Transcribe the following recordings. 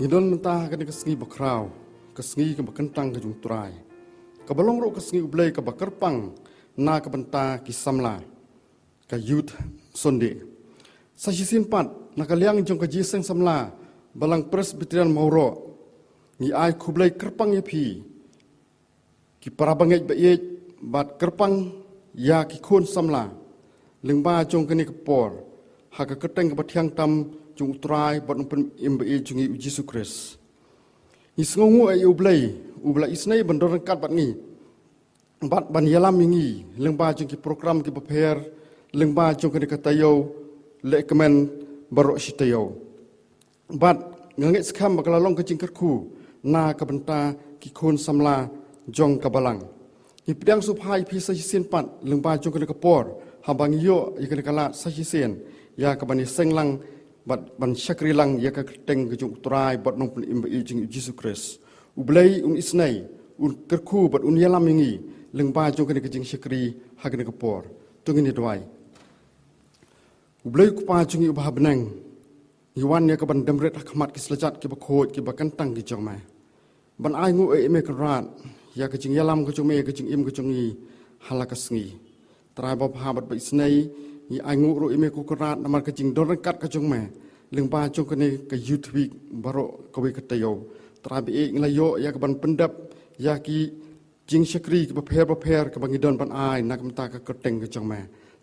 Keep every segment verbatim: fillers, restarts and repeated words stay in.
Ngi don mynta ha kane ka sngi bakhraw, ka sngi kaba kyntang ka jong U Trai, kaba long ruh ka sngi U Blei kaba kyrpang na ka bynta ki samla, ka Youth Sunday. Sa shisien pat, na ka liang jong ka Jingïaseng Samla Balang Presbyterian Mawroh, ngi ai khublei kyrpang ïa phi, ki para bangeit ba ïeit, bad kyrpang ïa ki khun samla lyngba jong kane ka por, ha ka kyrteng kaba thiang tam jong U Trai bad U Nongpynim ba ïeit jong ngi U Jisu Khrist. Ngi sngewnguh ïa U Blei, uba la isynei ban don ryngkat bad ngi, bad ban ïalam ïa ngi lyngba jong ki program kiba pher, lyngba jong kane ka taïew lehkmen baroh shi taïew. Bad nga ngeit skhem ba ka la long ka jingkyrkhu na ka bynta ki khun samla jong ka Balang. Ngi pdiang sngewbha ïa phi sa shisien pat lyngba jong kane ka por, haba ngi ïoh ïa kane ka lad sa shisien ïa kaban ïaseng lang bad ban shakri lang ïa ka kyrteng ka jong U Trai bad U Nongpynim ba ïeit jong ngi U Jisu Khrist. U Blei un isynei, un kyrkhu bad un ïalam ïa ngi lyngba jong kane ka jingshakri ha kane ka por. To ngin ïa duwai. U Blei U Kpa jong ngi uba ha bneng, ngi wan ïa kaban dem rit ha khmat ki slajat kiba khuid kiba kyntang ki jong me, ban ainguh ïa Me Kynrad ïa ka jingïalam ka jong Me, ïa ka jingim ka jong ngi ha la ka sngi. Trai babha bad ba isynei, ngi ainguh ruh ïa Me ko Kynrad namar ka jingdon ryngkat ka jong Me lyngba jong kane ka Youth Week baroh kawei ka taïew. Trai ba ïeit, ngi la ïoh ïa kaban pyndep ïa ki jingshakri kiba pher ba pher kaba ngi don ban ai na ka bynta ka kyrteng ka jong Me.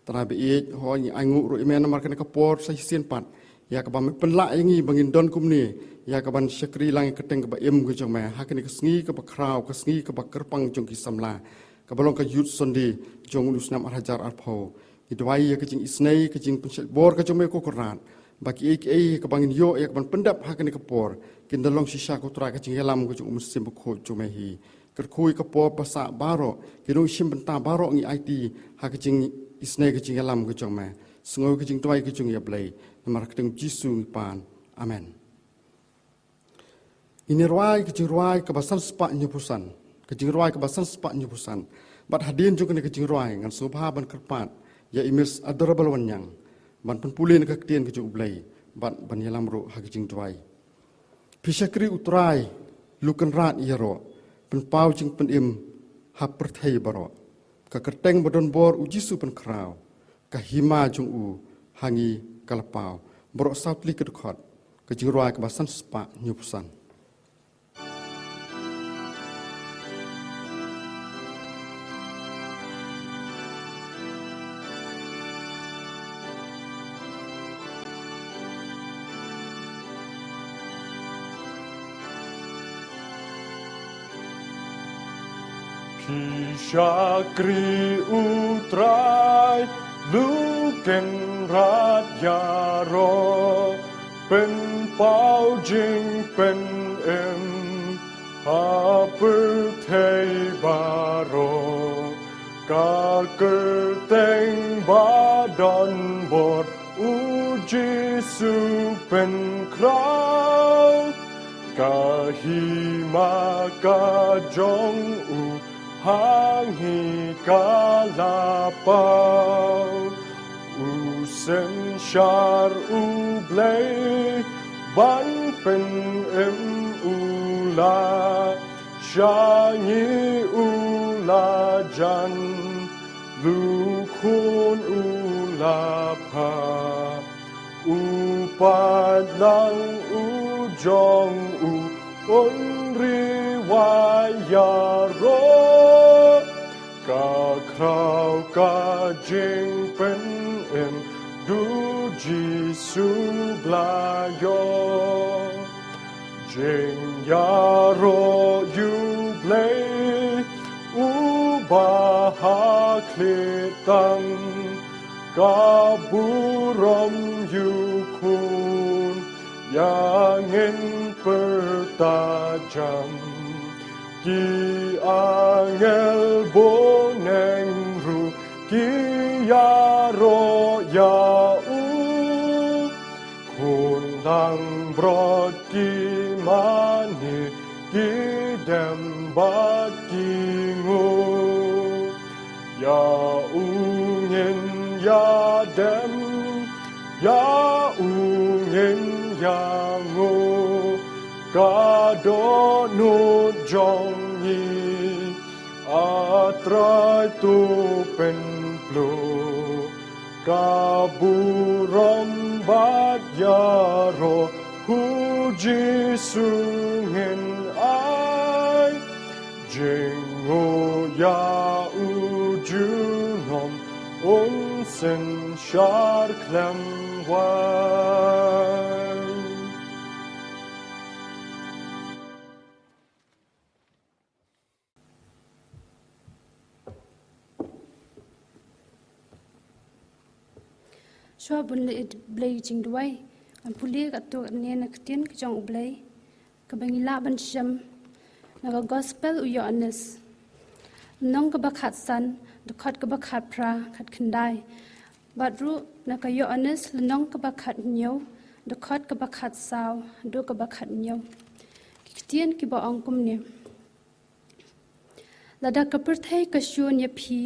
Trai ba ïeit, hooid ngi ainguh ruh ïa Me namar kane ka por sa shisien pat, ïa kaba Me pynlah ïa ngi ba ngin don kumne ïa kaban shakri lang ïa ka kyrteng kaba im ka jong Me ha kane ka sngi kaba khraw, ka sngi kaba kyrpang jong ki samla, kaba long ka Youth Sunday jong une u snem ar hajar arphew. Ngi duwai ïa ka jingisynei, ka jingpynshait bor ka jong Me ko Kynrad, ba kiei kiei kaba ngin ïoh ïa kaban pyndep ha kane ka por, kin da long shisha ko Trai ka jingïalam ka jong U Mynsiem Bakhuid jong Me hi. Kyrkhu ïa ka por ba sah baroh, ki nongshim bynta baroh ngi aiti ha ka jingisynei ka jingïalam ka jong Me. Sngew ka jingduwai ka jong ngi ïa Blei, namar ka kyrteng U Jisu ngi pan. Amen. Ngin ïa rwai ka jingrwai kaba san spah hynñiewphew san. Ka jingrwai kaba san spah hynñiewphew san. Bad hadien jong kane ka jingrwai ngan sngewbha ban kyrpad ïa i Miss Adorable Wanniang ban pynpule na ka ktien ka jong U Blei bad ban ïalam ruh ha ka jingduwai. Phi shakri U Trai, Lukan Rat ïaroh, pynpaw jingpynim ha pyrthei baroh. Ka kyrteng ba don bor U Jisu pynkhraw, ka hima jong U ha ngi ka la paw. Baroh saw tylli ka dkhot, ka jingrwai kaba san spah hynñiewphew san. Phi shakri U Trai, Lukan Rat ïaroh, pynpaw jingpynim ha pyrthei baroh. Ka kyrteng ba don bor U Jisu pynkhraw, ka hima ka jong U ha ngi ka la paw. U synshar U Blei ban pynim U la sha ngi, U la jan, lum khun U la phah. U paidlang U jong U un ri wai ïaroh. Ka khraw ka jingpynim da U Jisu ba la ïoh. Jingïaroh U Blei uba ha khlieh tam, ka burom U Khun ïa ngin pyrta jam. Ki angel bneng ruh ki ïaroh ïa U. Khun langbrot ki mane, ki dem bad ki nguh. Ïa U ngin ïa dem, ïa U ngin ïa nguh. Ka dohnud jong ngi, A Trai, to pynpluh. Ka burom bad ïaroh, U Jisu, ngin ai. Jngoh ïa u junom, Un synshar khlem wai. Shuwa ban leit Blei jingduwai, ngan pule katto katne na ka ktien ka jong U Blei, kaba ngi lah ban shem na ka Gospel u Ïoannis, lynnong kaba khatsan, dkhot kaba khatphra, khatkhyndai. Bad ruh na ka Ïoannis, lynnong kaba khathynñiew, dkhot kaba khatsaw haduh kaba khathynñiew. Ki ktien kiba ong kumne. Lada ka pyrthei ka shun ïa phi,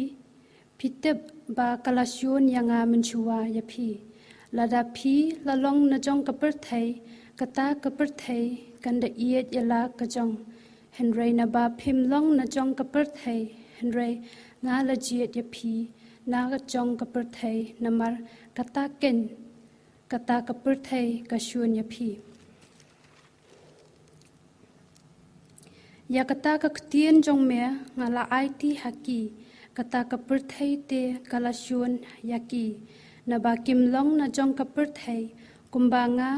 phi tip ba ka la shun ïa nga mynshuwa ïa phi. Lada phi la long na jong ka pyrthei, kata ka pyrthei kan da ïeit ïa la ka jong. Hynrei naba phim long na jong ka pyrthei, hynrei nga la jied ïa phi na ka jong ka pyrthei, namar kata keiñ, kata ka pyrthei ka shun ïa phi. Ïa kata ka ktien jong me nga la aiti ha ki, kata ka pyrthei te ka la shun ïa ki. Naba kim long na jong ka pyrthei, kumba nga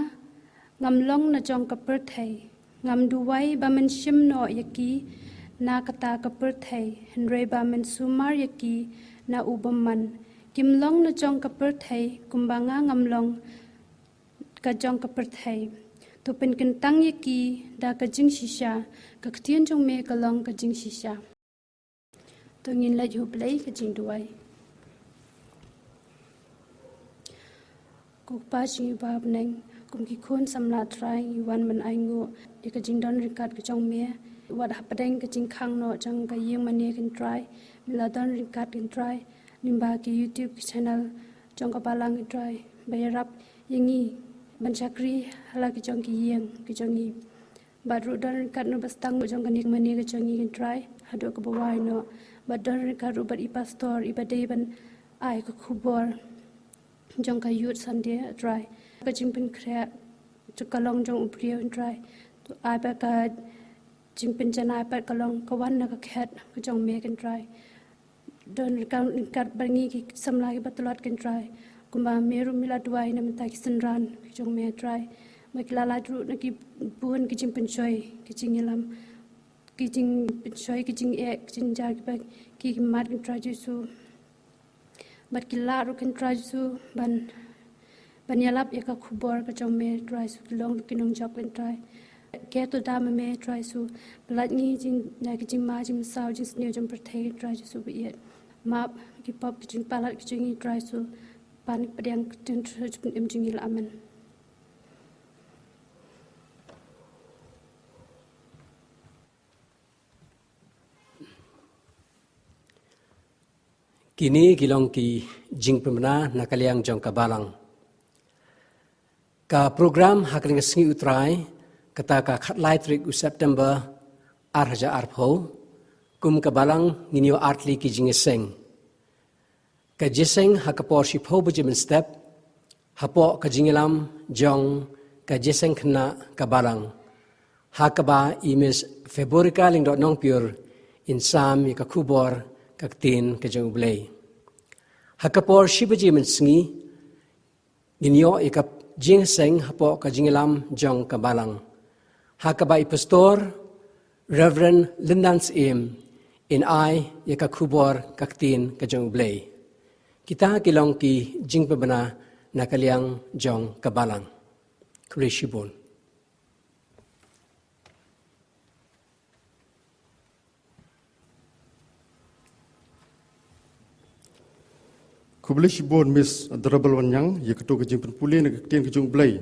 ngam long na jong ka pyrthei. Ngam duwai ba men shim noh ïa ki na kata ka pyrthei, hynrei ba men sumar ïa ki na u bymman. Kim long na jong ka pyrthei, kumba nga ngam long ka jong ka pyrthei. To pynkyntang ïa ki da ka jingshisha, ka ktien jong me ka long ka jingshisha. To ngin leit ha U Blei ka jingduwai. Ko Kpa jong ngi ba ha bneng, kum ki khun samla Trai ngi wan ban ainguh ïa ka jingdon ryngkat ka jong me. Wat hapdeng ka jingkhang noh jong ka ïing mane, ko Trai, me la don ryngkat, ko Trai, lyngba ki YouTube ki channel jong ka balang, ko Trai, ba ïarap ïa ngi ban shakri ha la ki jong ki ïing ki jong ngi. Bad ruh don ryngkat noh bad sdang jong kane ka mane ka jong ngi, ko Trai, haduh kaba wai noh. Bad don ryngkat ruh bad i pastor, iba dei ban ai ka khubor jong ka Youth Sunday, ko Trai. Ka jingpynkhreh jong ka long jong u briew, ko Trai. To ai ba ka jingpynjanai pat ka long ka wan na ka khet ka jong me, ko Trai. Don ryngkat, ryngkat bad ngi ki samla kiba tlot, ko Trai. Kumba me ruh me la duwai na bynta ki synran ki jong me, Trai. Ba ki la lait ruh na ki bun ki jingpynshoi ki jingïalam, ki jingpynshoi ki jingeh ki jingjia kiba ki, ki mad, ko Trai Jisu. Bad ki lah ruh, ko Trai Jisu, ban ban ïalap ïa ka khubor ka jong me, Trai Jisu, ki long ki nongjop, ko Trai. Ki to da ma me, Trai Jisu, pyllait ngi jing, na ki jingma jingmynsaw jingsniew jong pyrthei, Trai Jisu ba ïeit. Map ki pop ki jingpalat ki jong ngi, Trai Jisu, pan pdiang ka ktien jingpynim jong ngi la, amen. Kine ki long ki jingpynbna na ka liang jong ka balang. Ka program ha kane ka sngi U Trai, kata ka khatlai tarik u September ar hajar arphew, kum ka balang ngin ïoh artylli ki jingïaseng. Ka jingïaseng ha ka por shiphew baje mynstep, hapoh ka jingïalam jong ka jingïaseng khynnah ka balang. Ha kaba i Miss Veronica Lyngdoh Nongpyiur in sam ïa ka khubor ka ktien ka jong U Blei. Ha ka por shi baje mynsngi, ngin ïoh ïa ka jingïaseng hapoh ka jingïalam jong ka balang. Ha kaba i pastor, Reverend Lyndan Syiem, in ai ïa ka khubor ka ktien ka jong U Blei. Kita ki long ki jingpynbna na ka liang jong ka balang. Khublei shibun. Khublei shibun Miss Adorable Wanniang, ïa kato ka jingpynpule na ka ktien ka jong U Blei,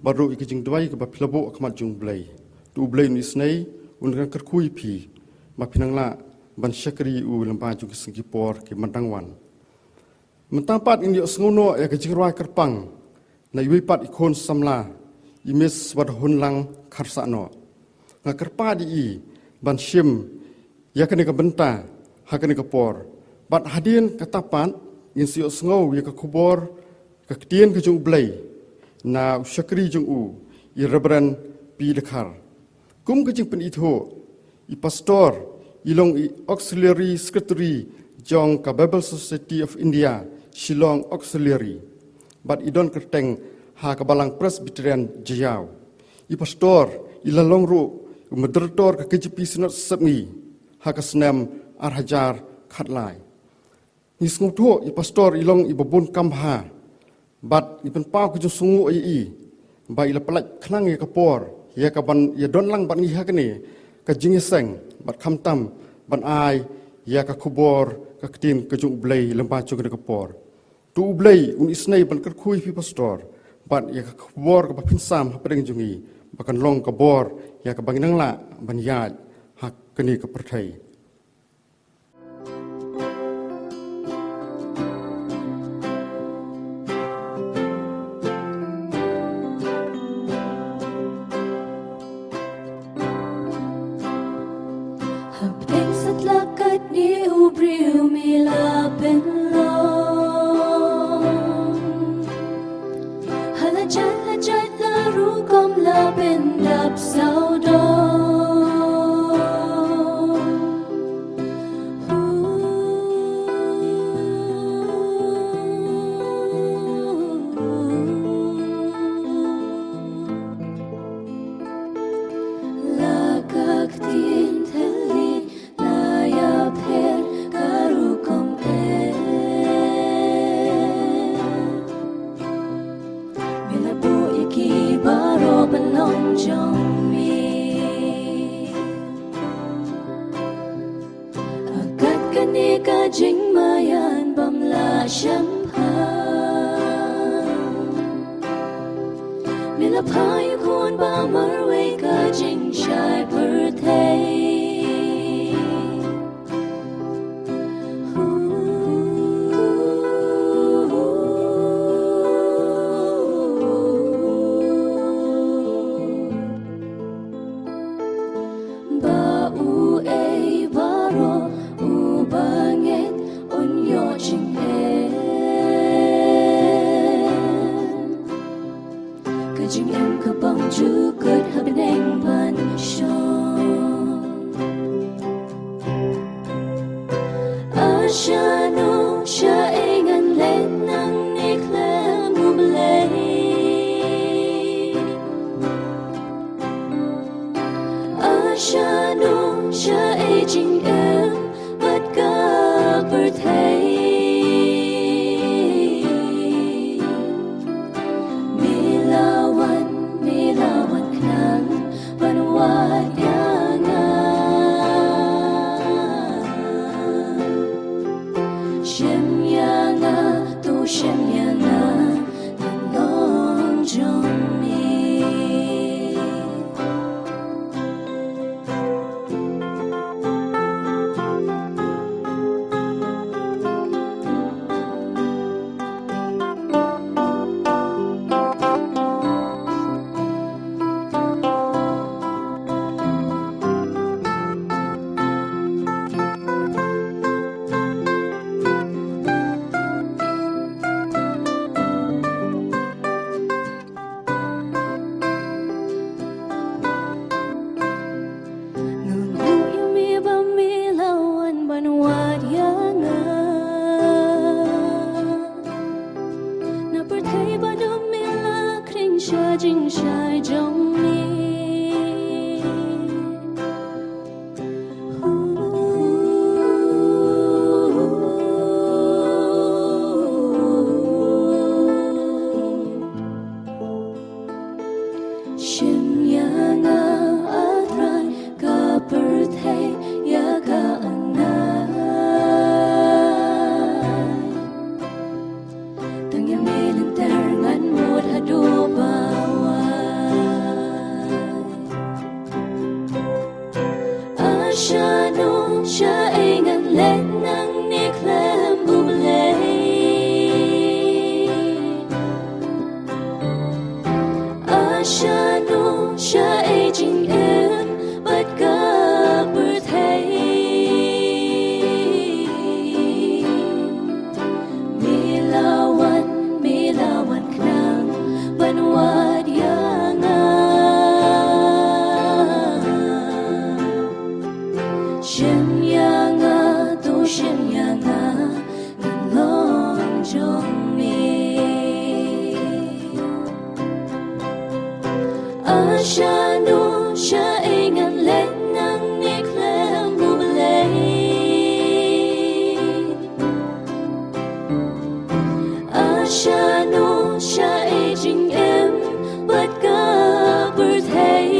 bad ruh ïa ka jingduwai kaba phi la buh ha khmat jong U Blei. To U Blei un isynei, un kyrkhu ïa phi, ba phin nang lah ban shakri ïa u lyngba jong ki sngi ki por kiban dang wan. Mynta pat ngin ïohsngew noh ïa ka jingrwai kyrpang na iwei pat i khun samla, i Miss Wadhunlang Kharsahnoh. Nga kyrpad ïa i ban shim ïa kane ka bynta ha kane ka por. Bad hadien kata pat ngin sa ïohsngew ïa ka khubor, ka ktien ka jong U Blei na u shakri jong u, i Reverend P Dkhar. Kum ka jingpynithuh, i pastor i long i Auxiliary Secretary jong ka Bible Society of India, Shillong Auxiliary, bad i don kyrteng ha ka Balang Presbyterian Jaïaw. I pastor i la long ruh u moderator ka K J P Synod Sepngi ha ka snem ar hajar khatlai. Ngi sngewthuh i pastor i long iba bun kam bha, bad ngi pynpaw ka jingsngewnguh ïa i ba i la pynlait khnang ïa ka por ïa ka ban ïa don lang bad ngi ha kane ka jingïaseng, bad khamtam ban ai ïa ka khubor ka ktien ka jong U Blei lyngba jong kane ka por. To U Blei un isynei ban kyrkhu ïa phi pastor, bad ïa ka khubor kaba phin sam hapdeng jong ngi ba kan long ka bor ïa kaba ngi nang lah ban ïaid ha kane ka pyrthei. Hapdeng satlak katne u briew me la pynlong. Ha la jait la jait la rukom la pyndap sawdong. La ka ktien thylliej la ïapher ka rukom pher. Me la buh ïa ki baroh ban long jong me. Ha kat kane ka jingmaïan bym lah shemphang, me la phah ïa u Khun ba marwei ka jingshai pyrthei. Ba uei baroh uba ngeit un ïoh jingim. Ka jingim ka bym ju kut ha bneng ban shong. A shano shaei ngan leit nangne khlem U Blei? A shano shaei jingim bad ka pyrthei? Me la wan, me la wan khnang ban wad ïa nga. Shem ïa nga, to shem ïa nga, ngan long jong me. Nga nguh ïa me ba me la wan ban wad ïa nga. Na pyrthei ba dum me la khring sha jingshai jong me. Shim ïa nga, A Trai, ka pyrthei ïa ka anai. Tang ïa me lynter ngan mut haduh ba wai. A shano shaei ngan leit nangne khlem U Blei? A shano shaei jingim A shano shaei ngan leit nangne khlem U Blei? A shano shaei jingim bad ka pyrthei?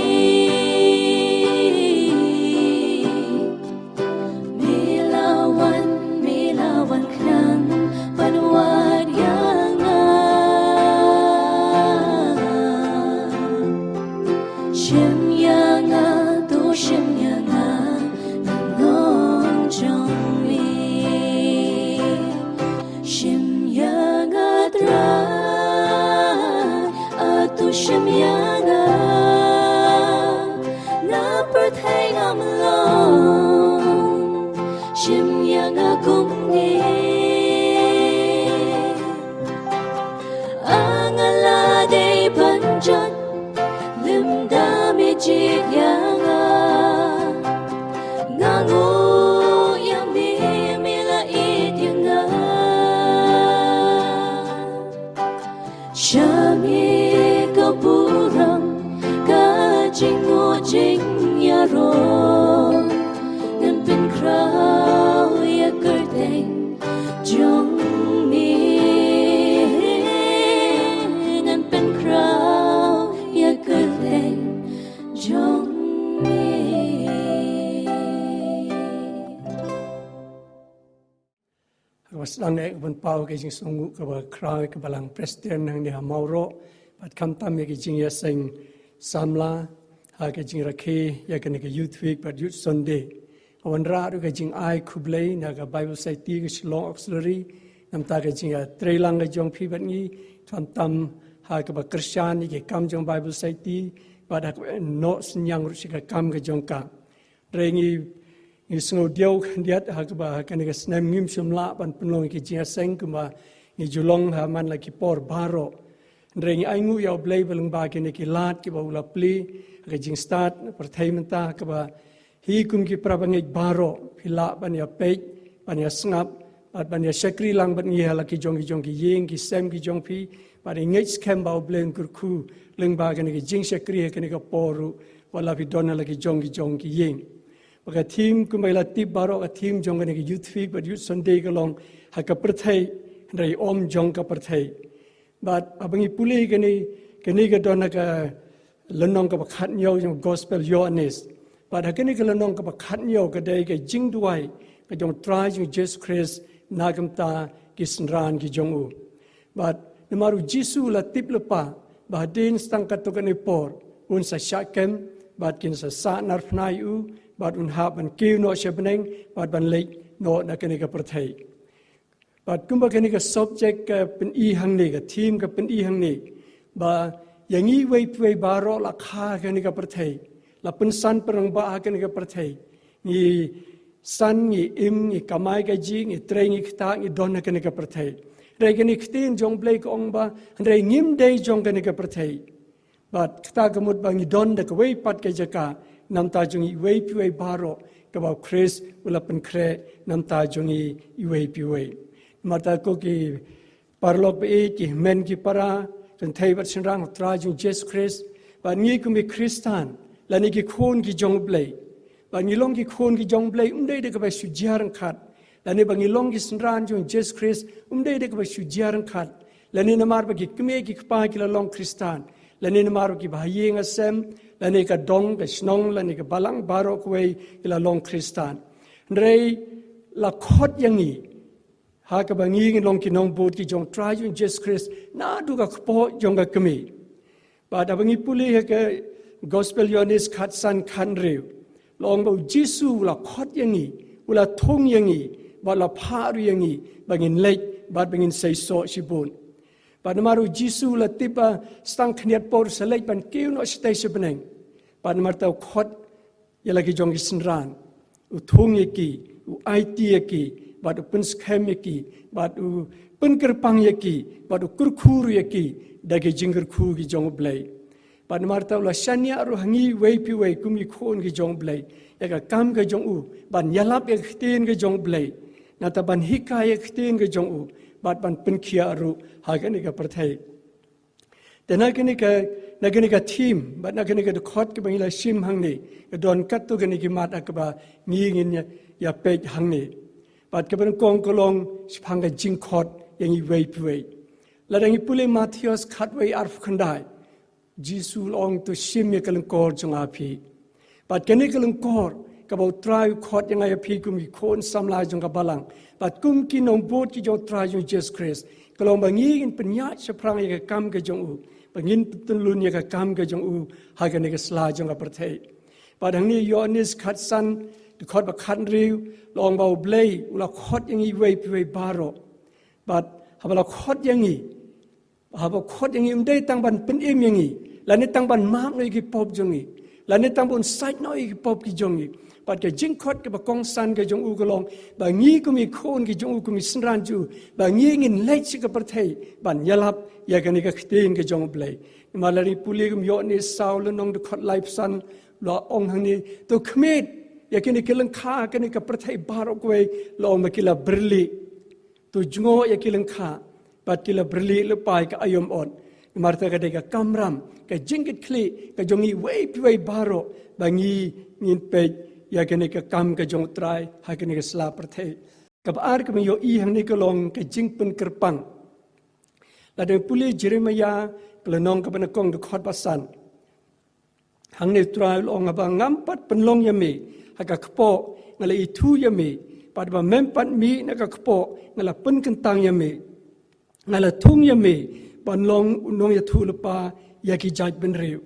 Me la wan, me la wan khnang ban wad ïa nga. Shim ïa nga, to shim ïa nga, ngan long jong me. Shim ïa nga Trai, a to shim ïa nga. Na pyrthei ngam long, shim ïa nga kumne. A nga la dei ban jot, lymda me jied ïa nga. Nga nguh ïa me, me la ïeit ïa nga. Sha me ka burom, ka jingnguh jingïaroh, ngan pynkhraw ïa kyrteng jong me. Ngan pynkhraw ïa kyrteng jong me. Haba sdang eh ban paw ka jingsngewnguh kaba khraw ïa ka Balang Presbyterian hangne ha Mawroh, bad khamtam ïa ka jingïaseng samla ha ka jingrakhe ïa kane ka Youth Week bad Youth Sunday. Wanrah ruh ka jingai khublei na ka Bible Society ka Shillong Auxiliary, namar ka jingïatreilang ka jong phi bad ngi, khamtam ha kaba kyrshan ïa ki kam jong Bible Society, bad ha kaba noh synñiang ruh sha ka kam ka jong ka. Hynrei ngi, ngi sngew diaw khyndiat ha kaba ha kane ka snem ngim shym lah ban pynlong ïa ki jingïaseng kumba ngi ju long ha man la ki por baroh. Hynrei ngi ainguh ïa U Blei ba lyngba kine ki lad kiba u la plie ha ka jingstad na pyrthei mynta, ha kaba hi kum ki para bangeit baroh phi lah ban ïa peit, ban ïa sngap, bad ban ïa shakri lang bad ngi ha la ki jong ki jong ki ïing, ki sem ki jong phi, bad ngi ngeit skhem ba U Blei un kyrkhu lyngba kane ka jingshakri ha kane ka por ruh, wat la phi don ha la ki jong ki jong ki ïing. Ba ka theme kumba la tip baroh, ka theme jong kane ka Youth Week bad Youth Sunday ka long ha ka pyrthei, hynrei ym jong ka pyrthei. Bad haba ngi pule kane, kane ka don ha ka lynnong kaba khathynñiew jong Gospel Ïoannis. Bad ha kane ka lynnong kaba khathynñiew ka dei ka jingduwai ka jong U Trai jong Jisu Khrist na ka bynta ki synran ki jong u. Bad namar U Jisu u la tip lypa ba hadien sa tang katto katne por un sa shah kem, bad kin sa sahnarphna ïa u, bad un hap ban kiew noh sha bneng, bad ban leit noh na kane ka pyrthei. Bad kumba kane ka subject ka pyni hangne, ka theme ka pyni hangne, ba ïa ngi iwei pa iwei baroh la kha ha kane ka pyrthei, la pynsan pynrangbah ha kane ka pyrthei. Ngi san, ngi im, ngi kamai kajih, ngi trei, ngi ktah, ngi don ha kane ka pyrthei. Hynrei kane ka ktien jong U Blei ka ong ba hynrei ngim dei jong kane ka pyrthei. Bad kata ka mut ba ngi don da kawei pat ka jaka na bynta jong ngi iwei pa iwei baroh, kaba U Khrist u la pynkhreh na bynta jong ngi iwei pa iwei. Namar kata ko ki paralok ba ïeit, ki hynmen ki para, kynthei bad shynrang ha U Trai jong Jisu Khrist, bad ngi kum ki Khristan lane ki khun ki jong U Blei. Bad ngi long ki khun ki jong U Blei ym dei da kaba shu jia ryngkat, lane ba ngi long ki synran jong Jisu Khrist ym dei da kaba shu jia ryngkat, lane namar ba ki kmie ki kpa ki la long Khristan, lane namar ba ki bahaïing hasem, lane ka dong ka shnong, lane ka balang baroh kawei ki la long Khristan. Hynrei la khot ïa ngi, ha kaba ngi ngi long ki nongbud ki jong U Trai jong Jisu Khrist naduh ka kpoh jong ka kmie. Bad haba ngi pule ha ka Gospel Ïoannis khatsan khathynriew, la ong ba U Jisu u la khot ïa ngi, u la thung ïa ngi, bad u la phah ruh ïa ngi ba ngin leit bad ba ngin seisoh shibun. Bad namar U Jisu u la tip ba sa tang khyndiat por u sa leit ban kiew noh shatei sha bneng. Bad namar kata u khot ïa la ki jong ki synran, u thung ïa ki, u aiti ïa ki, bad u pynskhem ïa ki, bad u pynkyrpang ïa ki, bad u kyrkhu ruh ïa ki da ki jingkyrkhu ki jong U Blei. Bad namar kata u la shaniah ruh ha ngi iwei pa iwei kum ki khun ki jong U Blei ïa ka kam ka jong u ban ïalap ïa ka ktien ka jong U Blei, nangta ban hikai ïa ka ktien ka jong u, bad ban pynkhiah ruh ha kane ka pyrthei. Te na kane ka, na kane ka theme, bad na kane ka dkhot kaba ngi la shim hangne, ka don katto katne ki mat ha kaba ngi ngin ïa, ïa peit hangne. Bad kaba nyngkong ka long shaphang ka jingkhot ïa ngi iwei pa iwei. Lada ngi pule Mathaios khatwei arphew khyndai, Jisu u la ong, to shim ïa ka lyngkor jong nga ha phi. Bad kane ka lyngkor, kaba U Trai u khot ïa ngi ha phi kum ki khun samla jong ka balang, bad kum ki nongbud ki jong U Trai jong Jisu Khrist, ka long ba ngi ngin pynïaid shaphrang ïa ka kam ka jong u, ba ngin pyntyllun ïa ka kam ka jong u ha kane ka sla jong ka pyrthei. Bad hangne Ïoannis khatsan, dkhot ba khathynriew, la ong ba U Blei u la khot ïa ngi iwei pa iwei baroh. Bad haba la khot ïa ngi, haba khot ïa ngi, ym dei tang ban pynim ïa ngi, lane tang ban map noh ïa ki pop jong ngi, lane tang ban sait noh ïa ki pop ki jong ngi. Bad ka jingkhot kaba kongsan ka jong u ka long ba ngi kum ki khun ki jong u, kum ki synran jong u, ba ngi ngin leit sha ka pyrthei ban ïalap ïa kane ka ktien ka jong U Blei. Namar lada ngi pule kum Ïoannis saw lynnong, dkhot laiphew san, la ong hangne, to khmih ïa kine ki lyngkha, kane ka pyrthei baroh kawei, la ong ba ki la byrlieh. To jngoh ïa ki lyngkha, bad ki la byrlieh lypa ïa ka aïom ot. Namar kata ka dei ka kamram, ka jingkitkhlieh ka jong ngi iwei pa iwei baroh, ba ngi ngin peit ïa kane ka kam ka jong U Trai ha kane ka sla pyrthei. Kaba ar kaba ngi ïohi hangne ka long ka jingpynkyrpang. Lada ngi pule Jeremaïah ka lynnong kaba nyngkong, dkhot ba san, hangne U Trai u la ong, haba ngam pat pynlong ïa me ha ka kpoh, nga la ithuh ïa me. Bad haba mem pat mih na ka kpoh, nga la pynkyntang ïa me. Nga la thung ïa me ban long u nongïathuhlypa ïa ki jaitbynriew.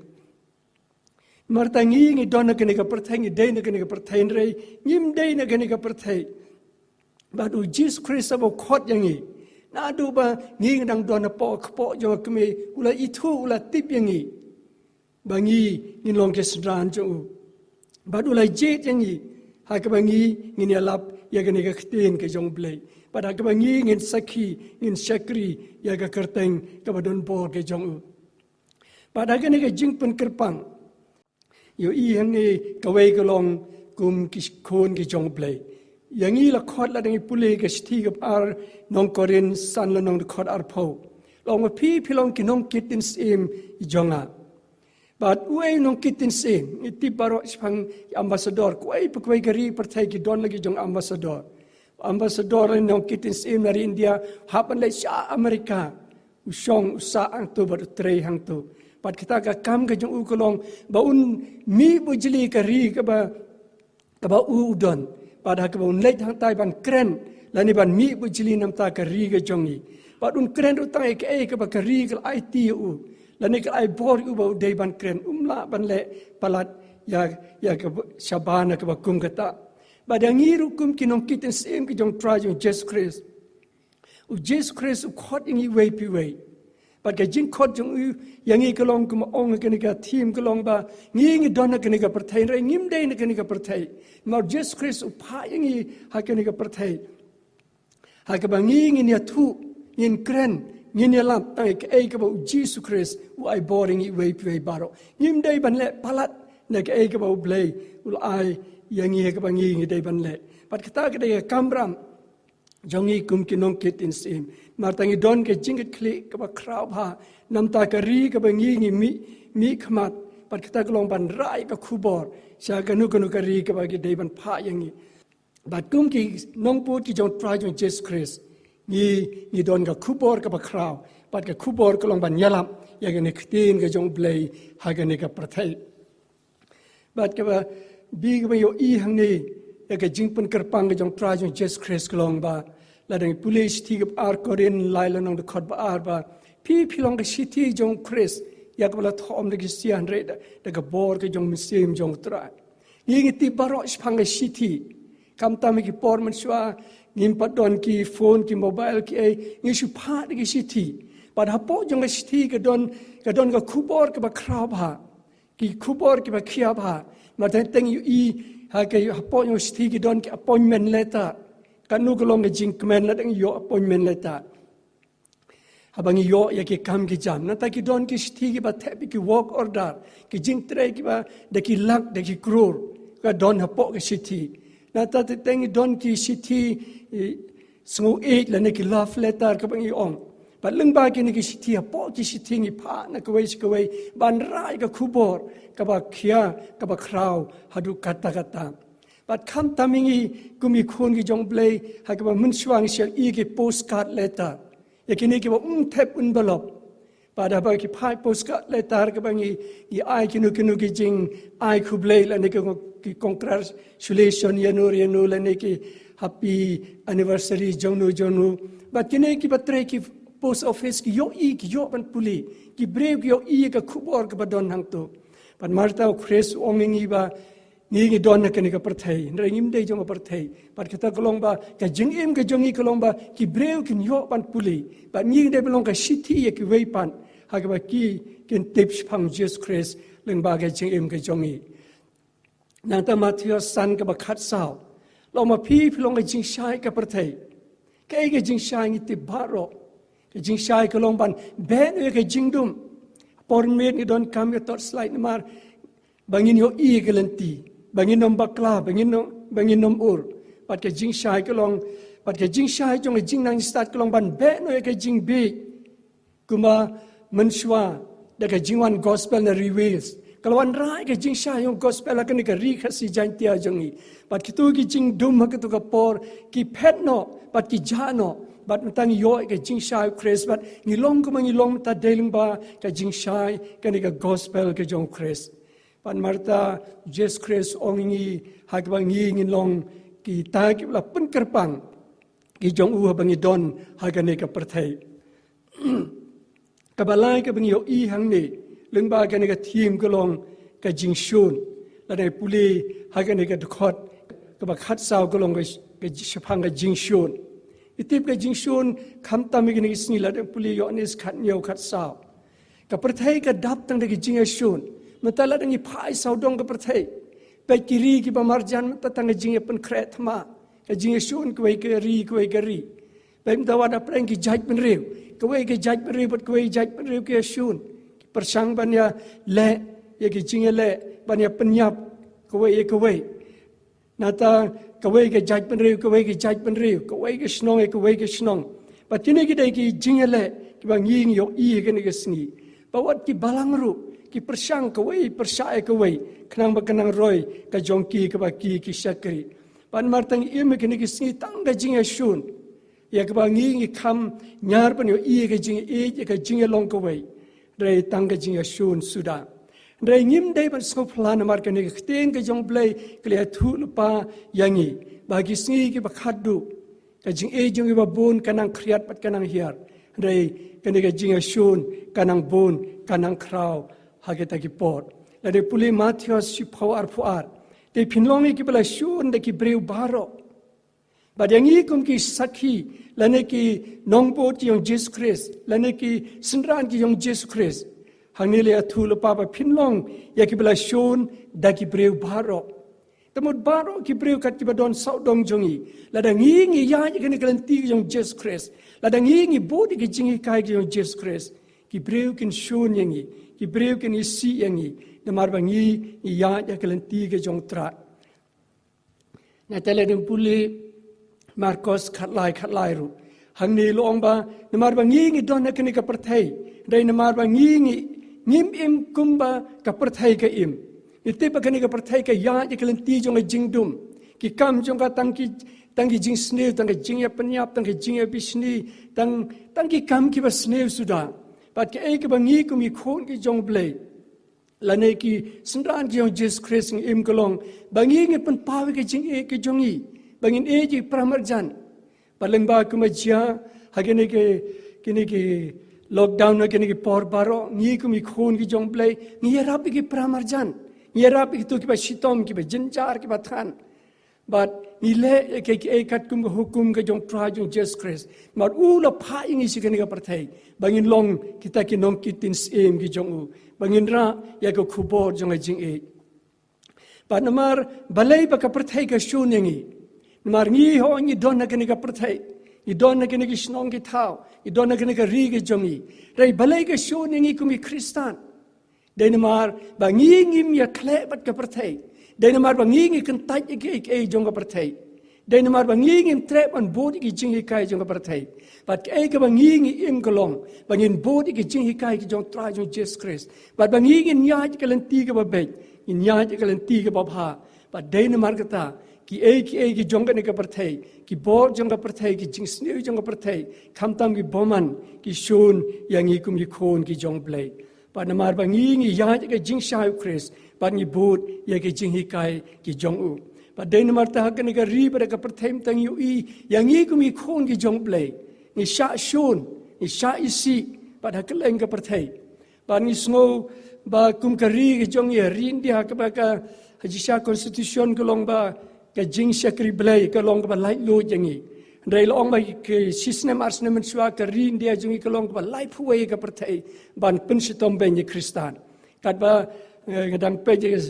Namar kata ngi, ngi don ha kane ka pyrthei, ngi dei na kane ka pyrthei, hynrei ngim dei na kane ka pyrthei. Bad U Jisu Khrist haba u khot ïa ngi, naduh ba ngi, ngi dang don hapoh ka kpoh jong ka kmie, u la ithuh, u la tip ïa ngi ba ngi ngin long ki synran jong u. Bad u la jied ïa ngi ha kaba ngi ngin ïalap ïa kane ka ktien ka jong U Blei, bad ha kaba ngi ngin sakhi, ngin shakri ïa ka kyrteng kaba donbor ka jong u. Bad ha kane ka jingpynkyrpang, ïohi hangne kawei ka long kum ki khun ki jong U Blei. Ïa ngi la khot, lada ngi pule ka shithi kaba ar nong Korinth san lynnong, dkhot arphew, la ong ba phi, phi long ki nongkit ktien syiem jong nga. Bad uei u nongkit ktien syiem? Ngi tip baroh shaphang ki ambassador, kawei pa kawei ka ri pyrthei ki don la ki jong ambassador. Ambassador lane nongkit ktien syiem na ri India, hap ban leit sha America, u shong, u sah hangto bad u trei hangto. Bad kata ka kam ka jong u ka long ba un mih bujli ka ri kaba, kaba u u don. Bad ha kaba un leit hangtai ban kren lane ban mih bujli na bynta ka ri ka jong ngi. Bad un kren ruh tang ïa kaei kaba ka ri ka la aiti ïa u, lane ka la ai bor ïa u ba u dei ban kren. Um lah ban leh palat ïa, ïa kaba shabar na kaba kum kata. Bad ïa ngi ruh kum ki nongkit ktien syiem ki jong U Trai jong U Jisu Khrist, U Jisu Khrist u khot ïa ngi iwei pa iwei. Bad ka jingkhot jong u ïa ngi ka long, kumba ong ha kane ka theme, ka long ba ngi, ngi don ha kane ka pyrthei, hynrei ngim dei na kane ka pyrthei. Namar U Jisu Khrist u phah ïa ngi ha kane ka pyrthei ha kaba ngi ngin ïathuh, ngin kren, ngin ïalap tang ïa kaei kaba U Jisu Khrist u ai bor ïa ngi iwei pa iwei baroh. Ngim dei ban leh palat na kaei kaba U Blei u la ai ïa ngi ha kaba ngi, ngi dei ban leh. Bad kata ka dei ka kamram jong ngi kum ki nongkit ktien syiem. Namar kata ngi don ka jingkitkhlieh kaba khraw bha na bynta ka ri kaba ngi, ngi mih, mih khmat. Bad kata ka long ban rah ïa ka khubor sha kano kano ka ri kaba ki dei ban phah ïa ngi. Bad kum ki nongbud ki jong U Trai jong U Jisu Khrist, ngi, ngi don ka khubor kaba khraw. Bad ka khubor ka long ban ïalap ïa kane ka ktien ka jong U Blei ha kane ka pyrthei. Bad kaba, bi kaba ïohi hangne ïa ka jingpynkyrpang ka jong U Trai jong U Jisu Khrist ka long ba, lada ngi pule shithi kaba ar Korinth lai lynnong, dkhot ba ar, ba phi, phi long ka shithi jong U Khrist, ïa kaba la thoh ym da ki sia, hynrei da, da ka bor ka jong U Mynsiem jong U Trai. Ngi, ngi tip baroh shaphang ka shithi. Khamtam ha ki por mynshuwa ngim pat don ki phone, ki mobile, kiei, ngi shu phah da ki shithi. Bad hapoh jong ka shithi ka don, ka don ka khubor kaba khraw bha, ki khubor kiba khia bha. Namar teng teng ïohi ha ka, hapoh jong ka shithi ki don ki appointment letter. Kano ka long ka jingkmen lada ngi ïoh appointment letter, haba ngi ïoh ïa ki kam ki jam. Nangta ki don ki shithi kiba thep ïa ki work order, ki jingtrei kiba da ki lak, da ki klur, ka don hapoh ka shithi. Nangta teng teng ki don ki shithi, eh, sngewieit lane ki love letter kaba ngi ong. Bad lyngba kine ki shithi, hapoh ki shithi ngi phah na kawei sha kawei ban rai ka khubor kaba khia, kaba khraw haduh katta katta. Bad khamtam ïa ngi kum ki khun ki jong U Blei, ha kaba mynshuwa ngi shah ïohi ki postcard letter, ïa kine kiba um thep envelope. Bad haba ki phah postcard letter kaba ngi, ngi ai kino kino ki jingai khublei lane ki, ki congratulation ïano ïano lane ki happy anniversary jong no jong no. Bad kine kiba trei ki post office ki ïohi, ki ïoh ban pule, ki briew ki ïohi ïa ka khubor kaba don hangto. Bad namar kata U Khrist u ong ïa ngi ba ngi, ngi don ha kane ka pyrthei, hynrei ngim dei jong ka pyrthei. Bad kata ka long ba ka jingim ka jong ngi ka long ba ki briew kin ïoh ban pule, bad ngi dei ban long ka shithi ïa kiwei pat, ha kaba ki kin tip shaphang Jisu Khrist lyngba ka jingim ka jong ngi. Nangta Mathaios san kaba khatsaw la ong ma phi, phi long ka jingshai ka pyrthei. Kaei ka jingshai? Ngi tip baroh ka jingshai ka long ban beh noh ïa ka jingdum. Por mynmiet ngi donkam ïa torchlight namar ba ngin ïohi ïa ka lynti, ba ngin ym bakla, ba ngin ym, ba ngin ym ur. Bad ka jingshai ka long, bad ka jingshai jong ka jingnang jingstad ka long ban beh noh ïa ka jingbieit. Kumba mynshuwa da ka jingwan gospel na Ri Wales, ka la wanrah ïa ka jingshai jong gospel ha kane ka ri Khasi Jaiñtia jong ngi. Bad kito ki jingdum ha kato ka por ki phet noh bad ki jah noh. Bad mynta ngi ïoh ïa ka jingshai U Khrist bad ngi long kumba ngi long mynta dei lyngba ka jingshai kane ka gospel ka jong U Khrist. Bad namar kata Jisu Khrist u ong ïa ngi ha kaba ngi ngin long kita kiba la pynkyrpang ki jong u haba ngi don ha kane ka pyrthei. Kaba lai kaba ngi ïohi hangne lyngba kane ka theme ka long ka jingshun. Lada ngi pule ha kane ka dkhot kaba khatsaw ka long ka, ka shaphang ka jingshun. Ngi tip ka jingshun khamtam ïa kane ka sngi, lada ngi pule Ïoannis khathynñiew khatsaw. Ka pyrthei ka dap tang da ka jingïashun. Mynta lada ngi phai sawdong ka pyrthei, peit ki ri kiba marjan mynta tang ka jingïapynkhreh thma, ka jingïashun kawei ka ri kawei ka ri. Peit mynta wat hapdeng ki jaitbynriew, kawei ka jaitbynriew bad kawei ka jaitbynriew ki ïashun, ki pyrshang ban ïaleh ïa ki jingïaleh, ban ïapynïap kawei ïa kawei. Nangta kawei ka jaitbynriew, kawei ka jaitbynriew, kawei ka shnong ïa kawei ka shnong. Bad kine ki dei ki jingïaleh kiba ngi, ngi ïohi ha kane ka sngi. Ba wat ki balang ruh ki pyrshang kawei pyrshah ïa kawei, khnang ba kan nang roi ka jong ki kaba ki, ki shakri. Bad namar kata ngi im ha kane ka sngi tang ka jingïashun. Ïa kaba ngi, ngi kham ñiar ban ïohi ïa ka jingïeit, ïa ka jingïalong kawei, hynrei tang ka jingïashun suda. Hynrei ngim dei ban sngewphylla namar kane ka ktien ka jong U Blei ka la ïathuh lypa ïa ngi ba ki sngi kiba khatduh ka jingïeit jong ngi ba bun ka nang khriat bad ka nang hiar, hynrei kane ka jingïashun ka nang bun, ka nang khraw ha kita ki por. Lada ngi pule Mathaios shiphew arphew ar: Te phin long ïa kiba la shun da ki briew baroh. Bad ïa ngi kum ki sakhi, lane ki nongbud ki jong Jisu Khrist, lane ki synran ki jong Jisu Khrist, hangne la ïathuh lypa ba phin long ïa kiba la shun da ki briew baroh. Te mut baroh ki briew kat kiba don sawdong jong ngi, lada ngi, ngi ïaid ïa kane ka lynti ka jong Jisu Khrist, lada ngi, ngi bud ïa ki jinghikai ki jong Jisu Khrist, ki briew kin shun ïa ngi, ki briew kin isih ïa ngi, namar ba ngi, ngi ïaid ïa ka lynti ka jong U Trai. Nangta lada ngi pule Markos khatlai khatlai ruh, hangne la ong ba namar ba ngi, ngi don ha kane ka pyrthei, hynrei namar ba ngi, ngi, ngim im kumba ka pyrthei ka im. Ngi tip ba kane ka pyrthei ka ïaid ïa ka lynti jong ka jingdum, ki kam jong ka, tang ki, tang ki jingsniew, tang ki jingïapynïap, tang ki jingïabishni, tang, tang ki kam kiba sniew suda. Bad kaei kaba ngi kum ki khun ki jong U Blei, lane ki synran ki jong Jisu Khrist ngi im ka long ba ngi, ngi pynpaw ïa ka jingïeit ka jong ngi ba ngin ïeit ïa ki para marjan. Bad lyngba kumba jia ha kine ki, kine ki lockdown, ha kine ki por baroh, ngi kum ki khun ki jong U Blei ngi ïarap ïa ki para marjan, ngi ïarap ïa kito kiba shitom, kiba jynjar, kiba than. Bad ngi leh ïa kiei kiei katkum ka hukum ka jong U Trai jong Jisu Khrist. Namar u la phah ïa ngi sha kane ka pyrthei ba ngin long kita ki nongkitei syiem ki jong u, ba ngin rah ïa ka khubor jong ka jingïeit. Bad namar balei ba ka pyrthei ka shun ïa ngi? Namar ngi, hooid, ngi don ha kane ka pyrthei, ngi don ha kine ki shnong ki thaw, ngi don ha kane ka ri ka jong ngi. Hynrei balei ka shun ïa ngi kum ki Khristan? Dei namar ba ngi ngim ïakhleh bad ka pyrthei. Dei namar ba ngi, ngi kyntait ïa kiei kiei jong ka pyrthei. Dei namar ba ngi ngim treh ban bud ïa ki jinghikai jong ka pyrthei. Bad kaei kaba ngi ngi im ka long ba ngin bud ïa ki jinghikai ki jong Trai jong Jisu Khrist. Bad ba ngi ngin ïaid ïa ka lynti kaba beit, ngin ïaid ïa ka lynti kaba bha. Bad dei namar kata, kiei kiei ki jong kane ka pyrthei, ki bor jong ka pyrthei, ki jingsniew jong ka pyrthei, khamtam ki bymman, ki shun ïa ngi kum ki khun ki jong U Blei. Bad namar ba ngi ngi ïaid ïa ka jingshai U Khrist, bad ngi bud ïa ka jinghikai ki jong u. Bad dei namar kata ha kane ka ri bad ha ka pyrthei mynta ngi ïohi ïa ngi kum ki khun ki jong U Blei, ngi shah shun, ngi shah isih bad ha kylleng ka pyrthei. Bad ngi sngew ba kum ka ri ka jong ngi, ri India, kaba ka ha jingshisha constitution ka long ba ka jingshakri Blei ka long kaba laitluid ïa ngi. Hynrei la ong ba ki shisnem arsnem mynshuwa ka ri India jong ngi ka long kaba laiphew wei ïa ka pyrthei ban pynshitom beiñ ïa ki Khristan. Katba, eh, nga dang peit ïa ka,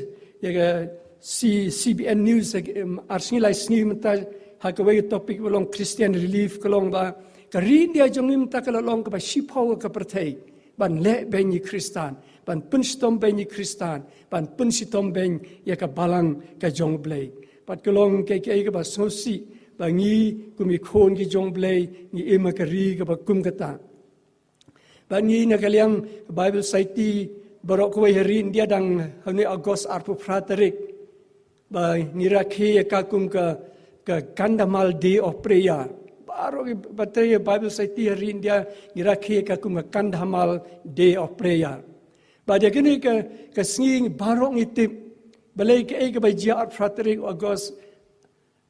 ïa ka C-, C B N News, eh, em, ar sngi lai sngi mynta ha kawei ka topic ba long Christian Relief, ka long ba ka ri India jong ngi mynta ka la long kaba shiphew ha ka pyrthei ban leh beiñ ïa ki Khristan, ban pynshitom beiñ ïa ki Khristan, ban pynshitom beiñ ïa ka balang ka jong U Blei. Bad ka long kaei kaei kaba sngewsih ba ngi kum ki khun ki jong U Blei ngi im ha ka ri kaba kum kata. Bad ngi na ka liang Bible Society baroh kawei ha ri India dang ha une u August arphew phra tarik ba ngi rakhe ïa ka kum ka, ka Kandhamal Day of Prayer. Baroh ki batri Bible Society ha ri India ngi rakhe ïa ka kum ka Kandhamal Day of Prayer. Bad ïa kane ka, ka sngi baroh ngi tip balei kaei kaba jia arphew phra tarik August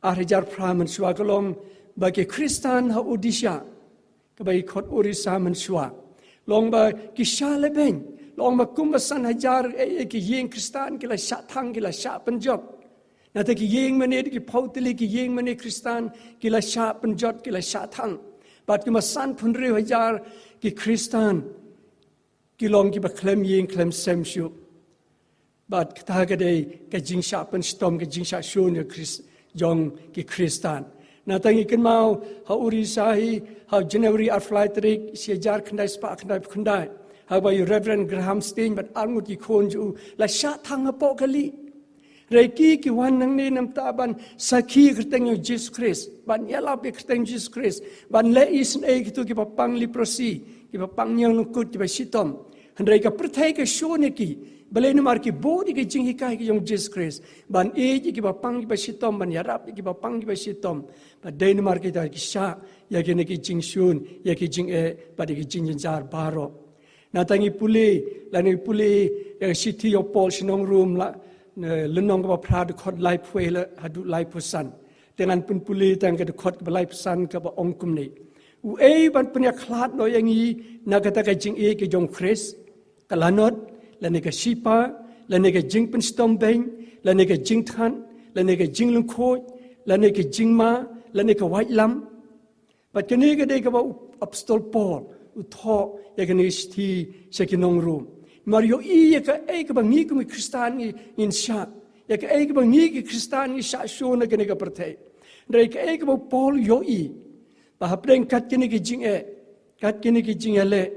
ar hajar phra mynshuwa, ka long ba ki Khristan ha Odisha, kaba ki khot Orissa mynshuwa, long ba ki shah lehbeiñ, long ba kumba san hajar, eh, eh, ki ïing Khristan ki la shah thang, ki la shah pynjot. Nangta ki ïing mane, ki phew tylli ki ïing mane Khristan ki la shah pynjot, ki la shah thang. Bad kumba sanphew hynriew hajar ki Khristan ki long kiba khlem ïing khlem sem shuh. Bad kata ka dei ka jingshah pynshitom, ka jingshah shun ïa ki Khris-, jong ki Khristan. Nangta ngi kynmaw ha Orissa hi ha January arphew lai tarik shi hajar khyndai spah khyndaiphew khyndai, haba u Reverend Graham Staines bad arngut ki khun jong u la shah thang hapoh kali. Hynrei ki, ki wan nangne namar ban sakhi ïa ka kyrteng jong Jisu Khrist, ban ïalap ïa ka kyrteng Jisu Khrist, ban leh isynei ïa kito kiba pang leprosy, kiba pang ñianglyngkut, kiba shitom. Hynrei ka pyrthei ka shun ïa ki. Balei? Namar ki bud ïa ki jinghikai ki jong Jisu Khrist, ban ïeit ïa kiba pang kiba shitom, ban ïarap ïa kiba pang kiba shitom. Bad dei namar kita ki shah ïa kine ki jingshun, ïa ki jingeh bad ïa ki jingjynjar baroh. Nangta ngi pule, lane ngi pule ïa ka shithi jong u Paul sha ki nong Rom, la, ne, lynnong kaba phra, dkhot laiphew wei la haduh laiphew san. Te ngan pynpule tang ka dkhot kaba laiphew san kaba ong kumne: Uei ban pynïakhlad noh ïa ngi na kata ka jingïeit ka jong u Khrist? Ka lanot, lane ka shipa, lane ka jingpynshitom beiñ, lane ka jingthngan, lane ka jinglyngkhuid, lane ka jingma, lane ka waitlam? Bad kane ka dei kaba u Apostol Paul u thoh ïa kane ka shithi sha ki nong Rom. Namar ïohi ïa kaei kaba ngi kum ki Khristan ngi, ngin shah, ïa kaei kaba ngi ki Khristan ngi shah shun ha kane ka pyrthei. Hynrei kaei kaba u Paul u ïohi, ba hapdeng kat kine ki jingeh, kat kine ki jingeh leh,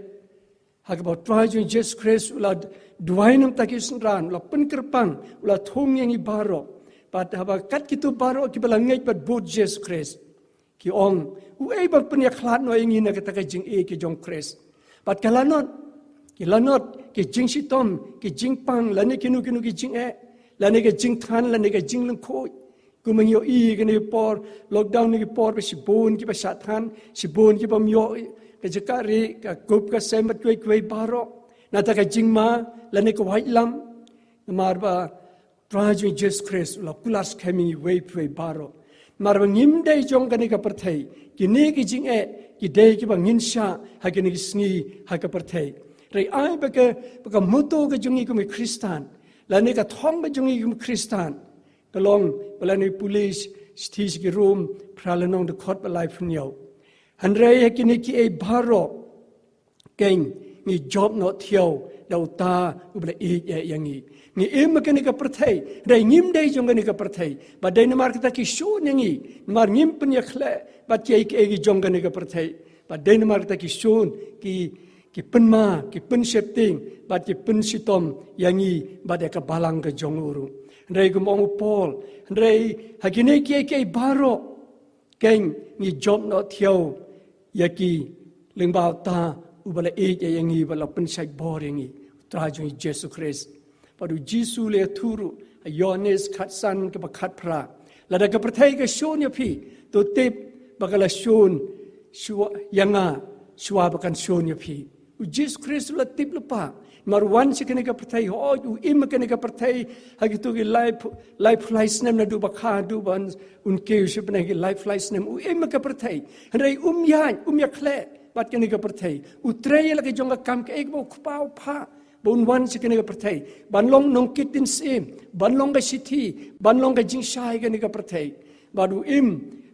ha kaba u Trai jong ngi Jisu Khrist u la duwai na ka bynta ki synran, u la pynkyrpang, u la thung ïa ngi baroh. Bad haba kat kito baroh kiba la ngeit bad bud Jisu Khrist, ki ong, uei ban pynïakhlad noh ïa ngi na kata ka jingïeit ka jong u Khrist? Bad ka lanot, ki lanot, ki jingshitom, ki jingpang, lane kino kino ki jingeh, lane ka jingthngan, lane ka jinglyngkhuid. Kumba ngi ïohi kane ka por lockdown, kane ka por ba shibun kiba shah thngan, shibun ki bym ïoh ka jaka rieh, ka kup ka sem bad kiwei kiwei baroh. Nangta ka jingma, lane ka waitlam. Namar ba u Trai jong ngi Jisu Khrist u la kular skhem ïa ngi iwei pa iwei baroh. Namar ba ngim dei jong kane ka pyrthei. Kine ki jingeh ki dei kiba ngin shah ha kine ki sngi ha ka pyrthei. Hynrei ai ba ka, ba ka motto ka jong ngi kum ki Khristan, lane ka thong ka jong ngi kum ki Khristan, ka long, ba lada ngi pule shithi sha ki Rom phra lynnong, dkhot ba laiphew hynñiew: Hynrei ha kine kiei baroh keiñ ngi jop noh thiaw da uta uba la ïeit eh ïa ngi. Ngi im ha kane ka pyrthei, hynrei ngim dei jong kane ka pyrthei. Bad dei namar kata ki shun ïa ngi, namar ngim pynïakhleh bad kiei kiei ki jong kane ka pyrthei. Bad dei namar kata ki shun, ki, ki pynma, ki pynsheptieng bad ki pynshitom ïa ngi bad ïa ka balang ka jong u ruh. Hynrei kum ong u Paul, hynrei ha kine kiei kiei baroh Keiñ ngi jop noh thiaw ïa ki lyngba uta uba la ïeit ïa ngi, ba la pynshait bor ïa ngi, u Trai jong ngi Jisu Khrist. Bad u Jisu u la ïathuh ruh ha Ïohannes khatsan kaba khatphra, lada ka pyrthei ka shun ïa phi, to tip ba ka la shun shuwa ïa nga, shuwa ba kan shun ïa phi. U Jisu Khrist u la tip lypa. Namar u wan sha kane ka pyrthei, hooid u im ha kane ka pyrthei ha kito ki laiphew, laiphew lai snem naduh ba kha haduh ba un kiew sha bneng, ki laiphew lai snem u im ha ka pyrthei. Hynrei um ïaid, um ïakhleh bad kane ka pyrthei. U trei ïa la ka jong ka kam, kaei kaba u Kpa u phah ba un wan sha kane ka pyrthei, ban long nongkit dieng syiem, ban long ka shithi, ban long ka jingshai kane ka pyrthei. Bad u im,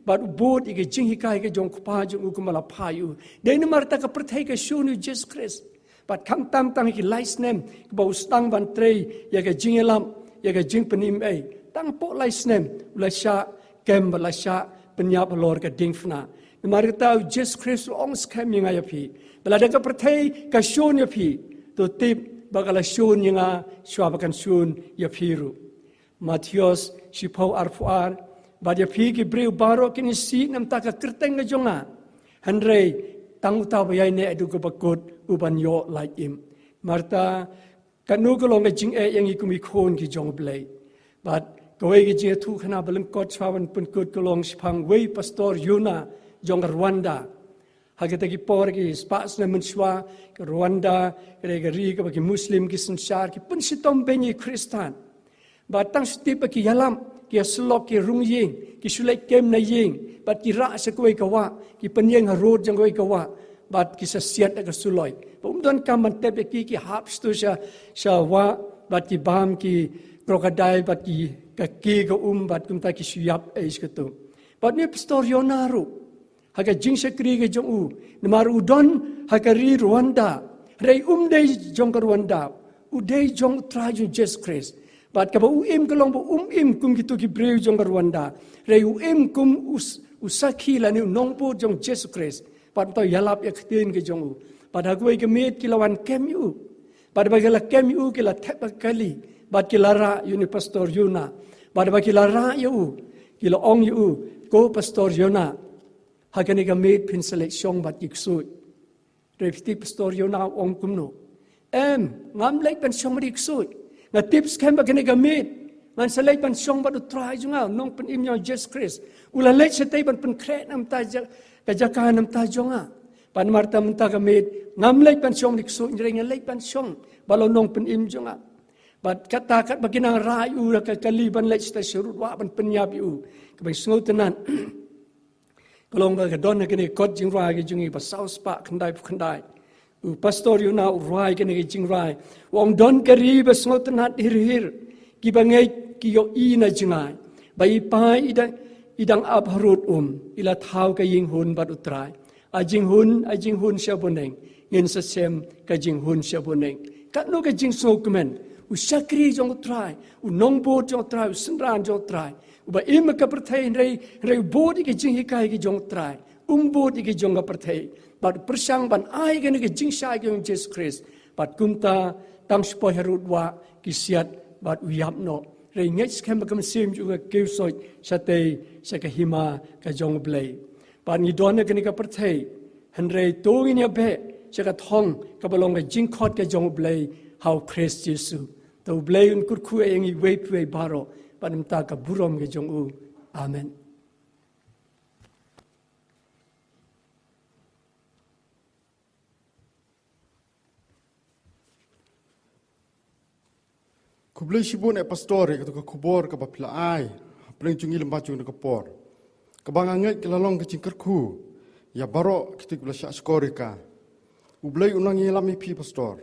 bad u bud ïa ka jinghikai ka jong u Kpa jong u kumba la phah ïa u. Dei namar kata ka pyrthei ka shun ïa u Jisu Khrist. Bad khamtam tang ki lai snem kaba u sdang ban trei ïa ka jingïalam, ïa ka jingpynim ei, tang hapoh lai snem u la shah kem bad la shah pynïap halor ka diengphna. Namar kata u Jisu Khrist u ong skhem ïa nga ïa phi, ba lada ka pyrthei ka shun ïa phi, to tip ba ka la shun ïa nga shuwa ba kan shun ïa phi ruh. Mathaios shiphew arphew ar. Bad ïa phi ki briew baroh kin ïasih na bynta ka kyrteng ka jong nga, hynrei tang uta uba ïaineh haduh kaba kut u ban ïoh lait im. Namar kata, kano ka long ka jingeh ïa ngi kum ki khun ki jong U Blei? Bad kawei ka jingïathuhkhana ba lyngkot shuwa ban pynkut ka long shaphang uwei u Pastor Yona jong ka Rwanda. Ha kita ki por ki spah snem mynshuwa, ka Rwanda ka dei ka ri kaba ki Muslim ki synshar, ki pynshitom beiñ ïa ki Khristan. Bad tang shu tip ba ki ïalam, ki ïasyllok, ki rung ïing, ki shu leit kem na ïing, bad ki rah sha kawei ka wah, ki pynïeng harud jong kawei ka wah, bad ki sa siat da ka suloi. Bad um donkam ban tep ïa ki, ki hap shatu sha, sha wah, bad ki bam ki crocodile, bad ki, ka ki ka um, bad kumta ki shu ïap ei shatu. Bad une u Pastor Yona ruh, ha ka jingshakri ka jong u, namar u don ha ka ri Rwanda, hynrei um dei jong ka Rwanda, u dei jong u Trai jong Jisu Khrist. Bad kaba u im ka long ba um im kum kito ki briew jong ka Rwanda, hynrei u im kum u s-, u sakhi lane u nongbud jong Jisu Khrist. Bad mynta u ïalap ïa ka ktien ka jong u. Bad ha kawei ka miet ki la wan kem ïa u. Bad ba ki la kem ïa u ki la thep ha ka kali. Bad ki la rah ïa une u Pastor Yona. Bad ba ki la rah ïa u, ki la ong ïa u, ko Pastor Yona, ha kane ka miet phin sa leit shong bad ki ksuid. Hynrei phi tip Pastor Yona u ong kumno? Em, ngam leit ban shong bad ki ksuid. Nga tip skhem ba kane ka miet ngan sa leit ban shong bad u Trai jong nga, u Nongpynim jong nga Jisu Khrist. U la leit shatei ban pynkhreh na bynta ja-, ka jaka na bynta jong nga. Bad namar kata mynta ka miet ngam leit ban shong bad ki ksuid, hynrei nga leit ban shong bad u Nongpynim jong nga. Bad kata katba ki nang rah ïa u ha ka kali ban leit shatei sharud wah ban pynïap ïa u, kaba sngewtynnat, ka long ba ka don ha kane ka kot jingrwai ka jong ngi ba saw spah khyndaiphew khyndai. U Pastor Yona u rwai kane ka jingrwai. U ong, don ka ri ba sngewtynnat hir hir, kiba ngeit ki ïohi na jngai. Ba i pa i dang, i dang ap harud um, i la thaw ka jinghun bad u Trai. A jinghun, a jinghun sha bneng, ngin sa shem ka jinghun sha bneng. Katno ka jingsngewkmen, u shakri jong u Trai, u nongbud jong u Trai, u synran jong u Trai. Uba im ha ka pyrthei hynrei, hynrei u bud ïa ka jinghikai ka jong u Trai. Um bud ïa ka jong ka pyrthei. Bad u pyrshang ban ai kane ka jingshai ka jong Jisu Khrist. Bad kumta tang shu poi harud wah ki siat bad u ïap noh. Hynrei ngeit skhem ba ka mynsiem jong u ka kiew soit shatei sha ka hima ka jong U Blei. Bad ngi don ha kane ka pyrthei, hynrei to ngin ïa beh sha ka thong kaba long ka jingkhot ka jong U Blei ha u Khrist Jisu. To U Blei un kyrkhu ïa ngi iwei pa iwei baroh, bad na bynta ka burom ka jong u. Amen. Khublei shibun eh Pastor, ïa kata ka khubor kaba phi la ai hapdeng jong ngi lyngba jong kane ka por, kaba nga ngeit ka la long ka jingkyrkhu ïa baroh kito kiba la shah shkor ïa ka. U Blei un nang ïalam ïa phi Pastor,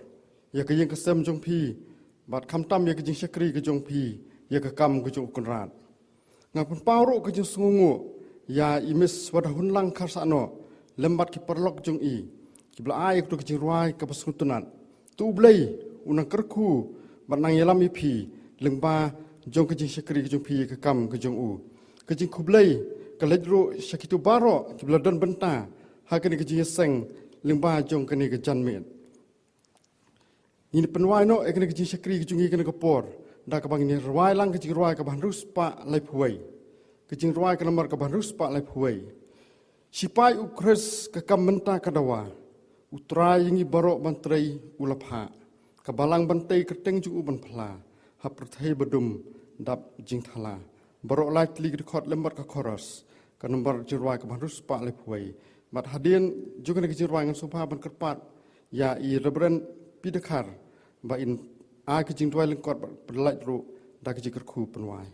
ïa ka ïing ka sem jong phi, bad khamtam ïa ka jingshakri ka jong phi ïa ka kam ka jong u Kynrad. Nga pynpaw ruh ka jingsngewnguh ïa i Miss Wadahunlang Kharsahnoh lem bad ki paralok jong i, kiba la ai ïa kato ka jingrwai kaba sngewtynnat. To U Blei un nang kyrkhu bad nang ïalam ïa phi lyngba jong ka jingshakri ka jong phi ïa ka kam ka jong u. Ka jingkhublei ka leit ruh sha kito baroh kiba la don bynta ha kane ka jingïaseng lyngba jong kane ka janmiet. Ngin pynwai noh ïa kane ka jingshakri ka jong ngi kane ka por da kaba ngin rwai lang ka jingrwai kaba hynriew spah laiphew wei. Ka jingrwai ka nambar ka ba hynriew spah laiphew wei. Shipai u Khrist ka kam mynta ka dawa. U Trai ïa ngi baroh ban trei u la phah. Ka balang ban tei kyrteng jong u ban phla. Ha pyrthei ba dum dap jingthala. Baroh lai tylli ki dkhot lem bad ka chorus. Ka nambar jingrwai ka ba hynriew spah laiphew wei. Bad hadien jong kane ka jingrwai ngan sngewbha ban kyrpad ïa i Reverend P Dkhar ba in ai ka jingduwai lyngkot bad pyllait ruh da ka jingkyrkhu pynwai.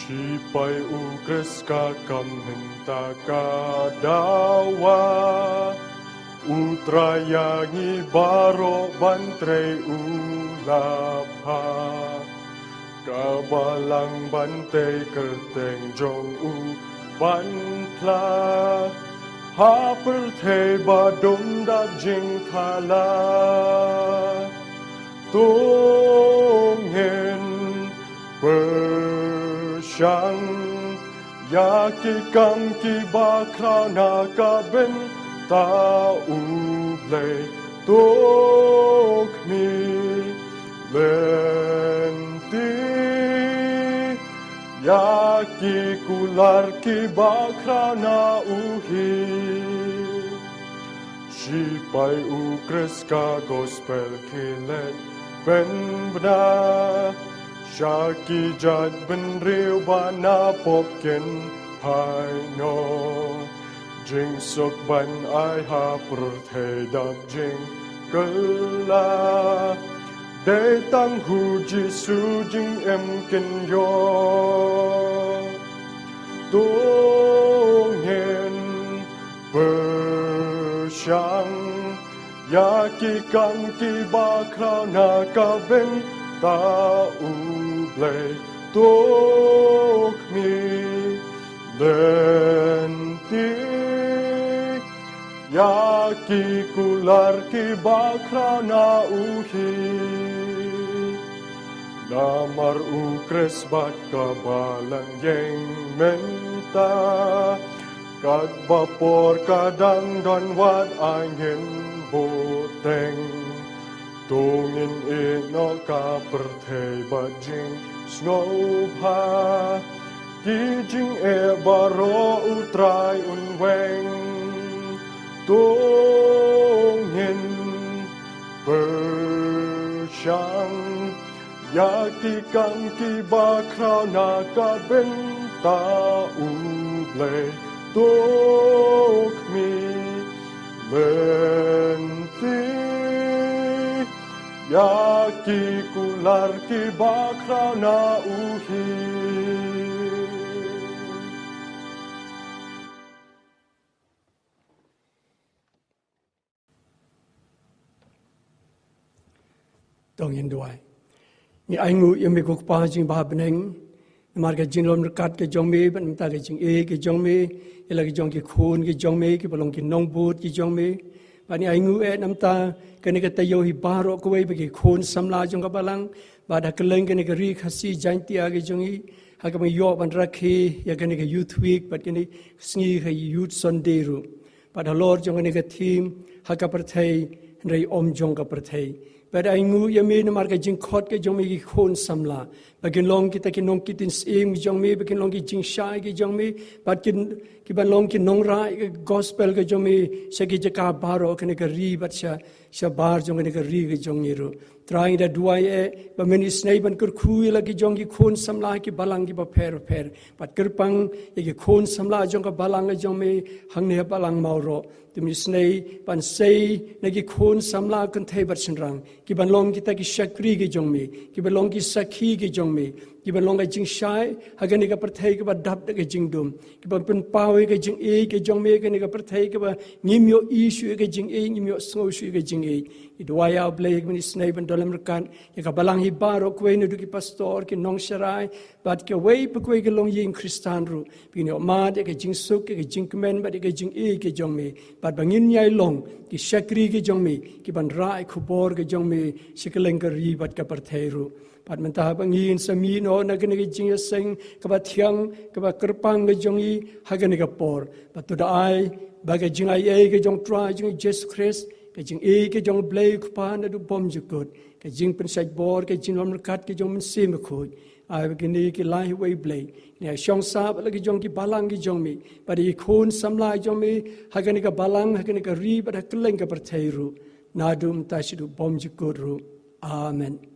Shipai u Khrist ka kam mynta ka dawa. U Trai ïa ngi baroh ban trei u la phah. Ka balang ban tei kyrteng jong u ban phla. Ha pyrthei ba dum dap jingthala. To ngin pyrshang ïa ki kam ki ba khraw na ka bynta u Blei. To khmih lynti ïa ki kular ki ba khraw na u hi. Shipai u Khrist ka gospel ki leit pynbna sha ki jaitbynriew ba na pop kin phai noh. Jingsuk ban ai ha pyrthei dap jingkylla. Dei tang u Jisu jingim kin ïoh. To ngin pyrshang ïa ki kam ki ba khraw na ka bynta u Blei. To khmih lynti ïa ki kular ki ba khraw na u hi. Namar u Khrist bad ka balang ïeng mynta. Katba por ka dang don wat ai ngin bteng. To ngin ïeh noh ka pyrthei bad jingsngewbha. Ki jingeh baroh u Trai un weng. To ngin pyrshang ïa ki kam ki ba khraw na ka bynta u Blei. To khmih lynti ïa ki kular ki ba khraw na u hi. To ngin duwai. Ngi ainguh ïa me ko Kpa jingbha bneng. Namar ka jinglong ryngkat ka jong me, bad namar ka jingïeit ka jong me ïa la ka jong ki khun ka jong me, kiba long ki nongbud ka jong me. Bad ngi ainguh eh namar kane ka taïew hi baroh kawei ba ki khun samla jong ka balang, bad ha kylleng kane ka ri Khasi Jaintia ka jong ngi, ha kaba ngi ïoh ban rakhe ïa kane ka Youth Week bad kane ka sngi ka Youth Sunday ruh. Bad halor jong kane ka theme, ha ka pyrthei hynrei ym jong ka pyrthei. Bad ainguh ïa me namar ka jingkhot ka jong me ki khun samla, ba kin long kita ki nongkitei syiem ki jong me, ba kin long ki jingshai ki jong me, bad kin, kiban long ki nongrwai ka gospel ka jong me sha ki jaka baroh kane ka ri bad sha, shabar jong kane ka ri ka jong ngi ruh. Trai, ngi da duwai eh ba men isynei ban kyrkhu ïa la ki jong ki khun samla ki balang kiba pher pher, bad kyrpang ïa ki khun samla jong ka balang ka jong me hangne ha balang Mawroh. Te men isynei ban sei na ki khun samla kynthei bad shynrang, kiban long kita ki shakri ki jong me, kiban long ki sakhi ki jong me, kiban long ka jingshai ha kane ka pyrthei kaba dap da ka jingdum, kiban pynpaw ïa ka jingïeit ka jong me ha kane ka pyrthei kaba ngim ïohi shuh ïa ka jingïeit, ngim ïohsngew shuh ïa ka jingïeit. Ngi duwai, A Blei, ba men isynei ban don lem ryngkat ïa ka balang hi baroh kawei, naduh ki pastor, ki nongsharai, bad kawei pa kawei ka longïing Khristan ruh, ba ngin ïohmad ïa ka jingsuk, ïa ka jingkmen bad ïa ka jingïeit ka jong me, bad ba ngin ïai long ki shakri ki jong me, kiban rah ïa ka khubor ka jong me sha kylleng ka ri bad ka pyrthei ruh. Bad mynta haba ngi ngin sa mih noh na kane ka jingïaseng kaba thiang, kaba kyrpang ka jong ngi ha kane ka por, bad to da ai ba ka jingaiei ka jong Trai jong ngi Jisu Khrist, ka jingïeit ka jong Blei Kpa naduh bymjukut, ka jingpynshait bor, ka jinglong ryngkat ka jong Mynsiem Bakhuid, ai ba kine ki lai wei Blei, ngi ïa shong sah bad la ka jong ki balang ki jong me, bad ki khun samla jong me ha kane ka balang, ha kane ka ri, bad ha kylleng ka pyrthei ruh, naduh mynta shaduh bymjukut ruh. Amen.